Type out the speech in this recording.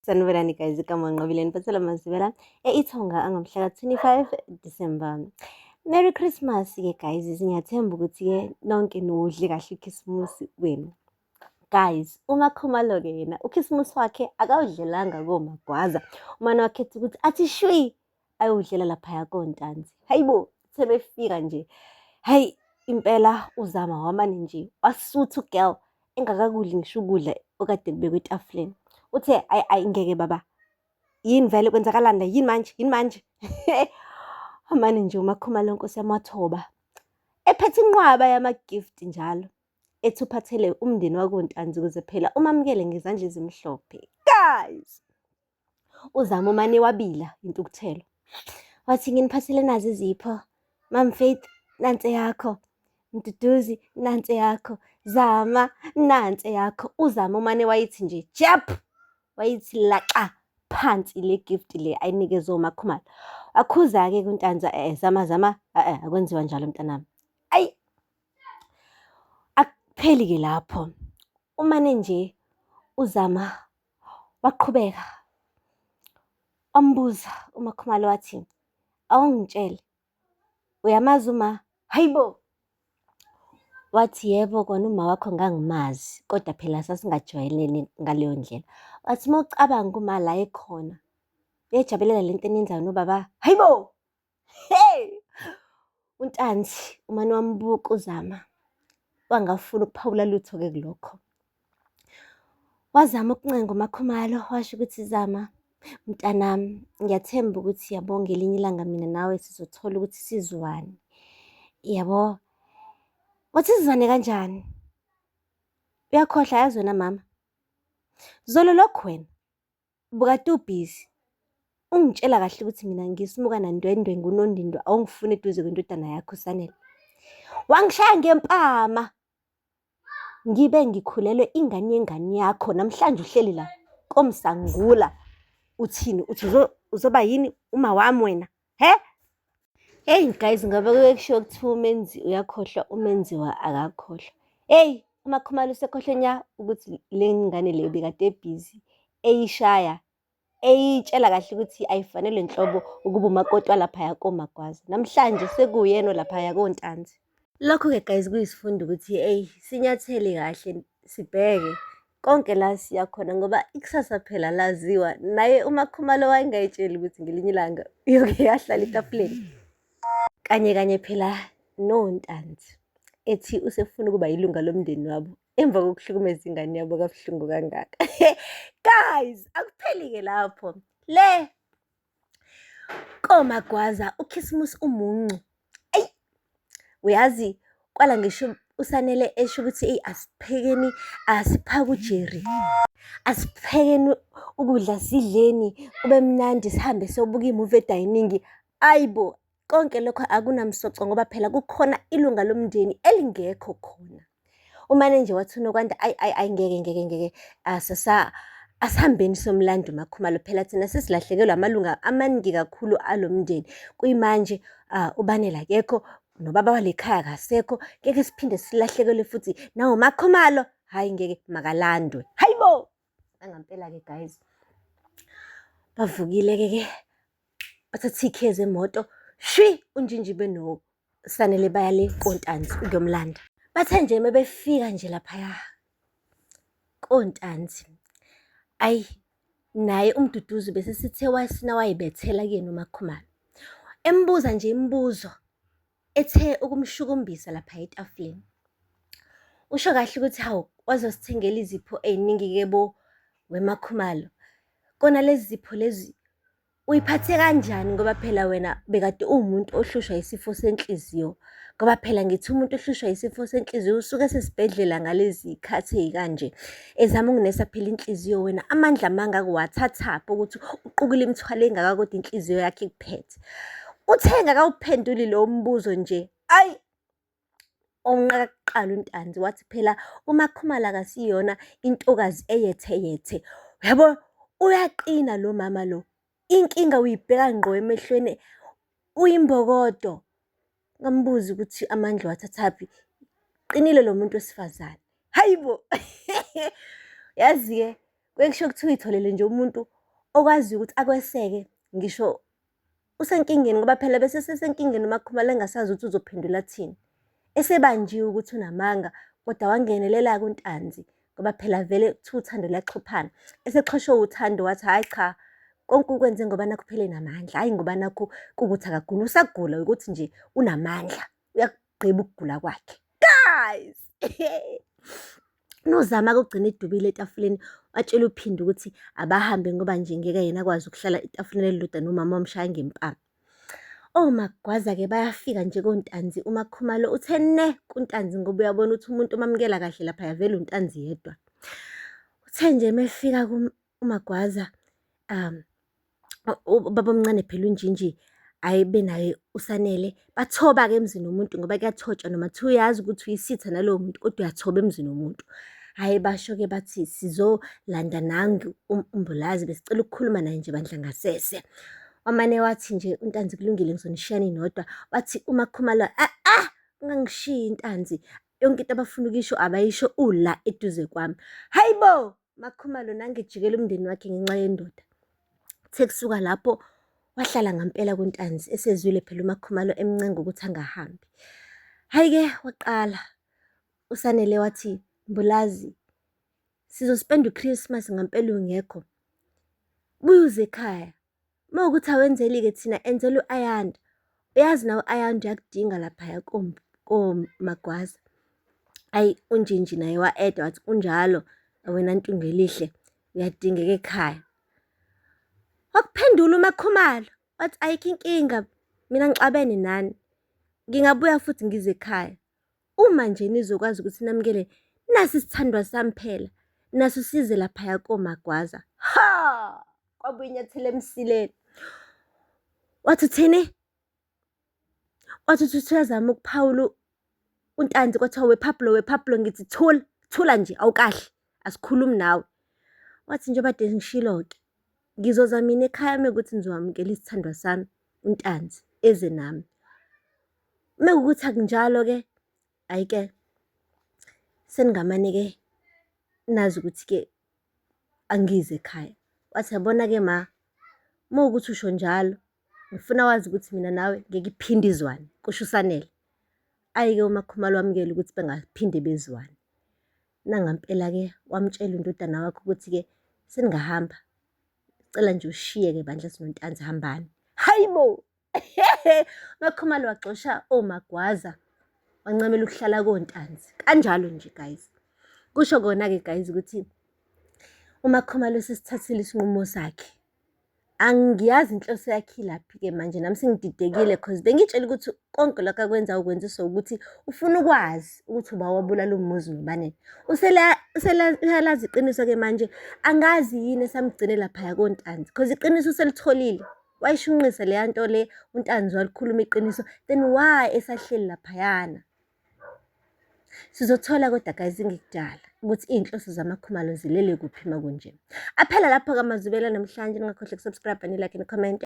Sanibonani guys, igama Nqobile niphathela mazibela e-Ithonga angomhla ka-25 December. Merry Christmas ke guys, ngiyathemba ukuthi-ke nonke niwudle kahle ukhisimusi wenu. Guys, uMakhumalo-ke yena ukhisimusi wakhe akawudlelanga koMagwaza. Umane wakhetha ukuthi athi shwi ayowudlela laphaya koNtanzi. Hayibo, sebefika nje. Hayi, impela uZama wamane nje wasutha ugirl engakakudli ngisho ukudla okade kubekwe etafuleni. Uthe ayi ayi ngeke baba. Yini vele kwenzakalani la? Yini manje? Yini manje? Wamane nje uMakhumalo Nkosi yami wathoba. Ephethe inqwaba yama-gift njalo. Ethi uphathele umndeni wakoNtanzi ukuze phela umamukele ngezandla ezimhlophe. Guys! Uzama umane wabila intukuthelo. Wathi nginiphathele nazi izipho. Mam Faith, nansi yakho. Mduduzi, nansi yakho. Zama, nansi yakho. Uzama umane wayithi nje jap. Wayithi laxa phansi le gift le ayinikeze uMakhumalo. Wakhuza-ke kuNtanza, eh zama zama, eh akwenziwa njalo mntanami. Ayi akupheli-ke lapho. Umane nje uZama Waqhubeka wambuza uMakhumalo wathi, awungitshele, uyamazi uma? Hayibo! Wathi, yebo kona uma wakho ngangimazi, kodwa phela sasingajwayelene ngaleyo ndlela. Wathi, uma ucabanga uma la ekhona, uyayijabulela le nto eniyenzayo nobaba? Hayibo! Hey! UNtanzi umane wambuka uZama wangafuna ukuphawula lutho-ke kulokho. Wazama ukuncenga uMakhumalo washo ukuthi Zama mntanami ngiyathemba ukuthi yabo ngelinye ilanga mina nawe sizothola ukuthi sizwane. Yabo, wathi sizwane kanjani? Uyakhohlwa yazi wena mama. Zolo lokhu wena Bukade ubhizi ungitshela kahle ukuthi mina ngisimuka nandwendwe ngunondindwa awungifuni eduze kwendodana yakho uSanele. Wangishaya ngempama ngibe ngikhulelwe ingane yengane yakho namhlanje uhleli la komsangula uthini uthi uzoba yini uma wami wena he? Hey guys ngabe kuke kushiwo kuthiwa umenzi uyakhohlwa umenziwa akakhohlwa. Hey uMakhumalo usekhohlwe nya ukuthi le ngane le bekade ebhizi eyishaya eyitshela kahle ukuthi ayifanele nhlobo ukuba umakoti walaphaya koMagwaza. Namhlanje sekuwuyena olaphaya koNtanzi. Lokho-ke guys kuyisifundo ukuthi eyi sinyathele kahle sibheke konke la siya khona ngoba ikusasa phela laziwa naye uMakhumalo wayengayitsheli ukuthi ngelinye ilanga uyoke yahlala etafuleni kanye kanye phela noNtanzi ethi usefuna ukuba yilunga lomndeni wabo emva kokuhlukumeza ingane yabo kabuhlungu kangaka. Guys, akupheli-ke lapho le koMagwaza uKhisimusi umuncu. Eyi, uyazi kwala ngisho uSanele esho ukuthi eyi asiphekeni asiphake uJerry. Asiphekeni ukudla sidleni kube mnandi sihambe siyobuka imuvi edayiningi. Ayi bo, konke lokho akunamsoco ngoba phela kukhona ilunga lomndeni elingekho khona. Umane nje wathi uNokwanda ayi ayi ayi ngeke ngeke ngeke asasa asihambeni somlando uMakhumalo phela thina sesilahlekelwa amalunga amaningi kakhulu alo mndeni. Kuyimanje uh, uBanele akekho nobaba wale khaya akasekho ngeke siphinde silahlekelwe futhi nawo MaKhumalo hhayi ngeke makalandwe. Hayibo! Nangampela-ke guys bavukile-ke ke bathatha iy'khiye zemoto shwi unjinji beno Sanele baya le koNtanzi ukuyomlanda. Bathe nje uma befika nje laphaya koNtanzi, ayi naye uMduduzi bese sithe wasina wayibethela kuyena uMakhumalo. Embuza nje imibuzo ethe ukumshukumbisa lapha etafuleni. Usho kahle ukuthi hawu wazosithengela izipho ey'ningi-ke bo weMakhumalo. Kona lezi zipho lezi Uyiphathe kanjani ngoba phela wena bekade uwumuntu ohlushwa isifo senhliziyo? Ngoba phela ngithi umuntu ohlushwa isifo senhliziyo usuke esesibhedlela ngalezi y'khathi ey'kanje, ezama ukunesa phela inhliziyo wena amandla amangaka uwathathaphi ukuthi uqukule imithwalo engaka kodwa inhliziyo yakho ikuphethe? Uthe engakawuphenduli lowo mbuzo nje, ayi Onqaka kuqala uNtanzi wathi phela uMakhumalo akasiyona intokazi eyetheyethe. Uyabo uyaqina lo mama lo. Inkinga uyibheka ngqo emehlweni uyimbokodo. Ngambuza ukuthi amandla uwathathaphi. Qinile lo muntu wesifazane. Hayi bo! Yazi-ke. Kuye kusho kuthiwa uy'tholele nje umuntu okwaziyo ukuthi akweseke ngisho usenkingeni ngoba phela bese sesenkingeni uMakhumalo engasazi ukuthi uzophendula athini. Esebanjiwe ukuthi unamanga kodwa wangenelela-ke uNtanzi ngoba phela vele kuthiwa uthando luyaxhophana. Esexhoshwe uthando wathi hhayi cha, konke ukwenze ngoba nakhu phela enamandla, hhayi ngoba nakhu kuwukuthi akaguli, usagula ukuthi nje unamandla, uyakugqiba ukugula kwakhe. Guys! UNozama-ke ugcine edubile etafuleni watshela uPhindi ukuthi abahambe ngoba nje ngeke yena akwazi ukuhlala etafuleni elilodwa nomama wamshaya ngempama. OMagwaza-ke bayafika nje koNtanzi, uMakhumalo uthe ne kuNtanzi ngoba uyabona ukuthi umuntu omamukela kahle laphaya vele uNtanzi yedwa. Uthe nje mefika uMagwaza ubabomncane phela uNjinji hhayi benaye uSanele bathoba-ke emzini womuntu ngoba kuyathotshwa noma kuthiwa uyazi ukuthi uyisitha nalowo muntu kodwa uyathoba emzini womuntu. Hhayi basho-ke bathi sizolanda nangu uMbulazi besicela ukukhuluma naye nje bandla ngasese. Wamane wathi nje uNtanzi kulungile ngizonishiya ninodwa. Wathi uMakhumalo ah ungangishiyi Ntanzi yonke into abafuna ukuyisho abayisho ula eduze kwami. Hayi bo! MaKhumalo nangejikela umndeni wakhe ngenxa yendoda. Kuthe kusuka lapho wahlala ngampela kuNtanzi esezwile phela uMaKhumalo emncenga ukuthi angahambi. Hhayi-ke waqala uSanele wathi Mbulazi sizospenda uChristmas ngampela ungekho. Buya uze ekhaya. Uma kuwukuthi awenzeli-ke thina enzela u-Ayanda. Uyazi nawe u-Ayanda uyakudinga laphaya koMagwaza. Ayi uNjinji naye wa-eda wathi kunjalo wena Ntungelihle uyadingeka ekhaya. Wakuphendula uMakhumalo wathi ayikho inkinga mina ngixabene nani. Ngingabuya futhi ngize ekhaya. Uma nje nizokwazi ukuthi namukele nasi isithandwa sami phela naso size laphaya koMagwaza. Ha! Kwabuya inyathelo emsileni. Wathi uthini? Wathi uthi uyazama ukuphawula uNtanzi kwathiwa wePablo wePablo ngithi thula thula nje awukahle asikhulumi nawe. Wathi njengoba kade ngishilo-ke ngizoza mina ekhaya mekuthi ngizokwamukela isithandwa sami uNtanzi eze nami. Mekuwukuthi akunjalo-ke, hhayi-ke seningamane-ke nazi ukuthi-ke angizi ekhaya. Wathi yabona-ke ma, uma kuwukuthi usho njalo, ngifuna wazi ukuthi mina nawe ngeke iphinde izwane, kusho uSanele. Ayi-ke uMakhumalo wamukela ukuthi bengaphinde bezwane. Nangampela-ke wamtshela undodana wakhe ukuthi-ke seningahamba, cela nje ushiye-ke bandla sinoNtanzi hambani. Hayi bo! MaKhumalo waxosha oMagwaza wancamela ukuhlala koNtanzi kanjalo nje guys. Kusho kona-ke guys ukuthi uMaKhumalo sesithathile isinqumo sakhe. Angiyazi inhloso yakhe ilaphi-ke manje nami sengididekile cause bengitshela ukuthi konke lokhu akwenza ukwenziswa ukuthi ufuna ukwazi ukuthi uba wabulala umuzi nobanele. Uselazi iqiniso-ke manje angazi yini esamgcine laphaya koNtanzi cause iqiniso uselitholile. Wayishunqisa leya nto le uNtanzi walikhuluma iqiniso then why esahleli laphayana? Sizothola kodwa guys ingekudala ukuthi iy'nhloso zamakhumalo zilele kuphi makunje. Aphela lapho-ke amazwibela namhlanje ningakhohlwa ukusubscribe, nilike, nicomment.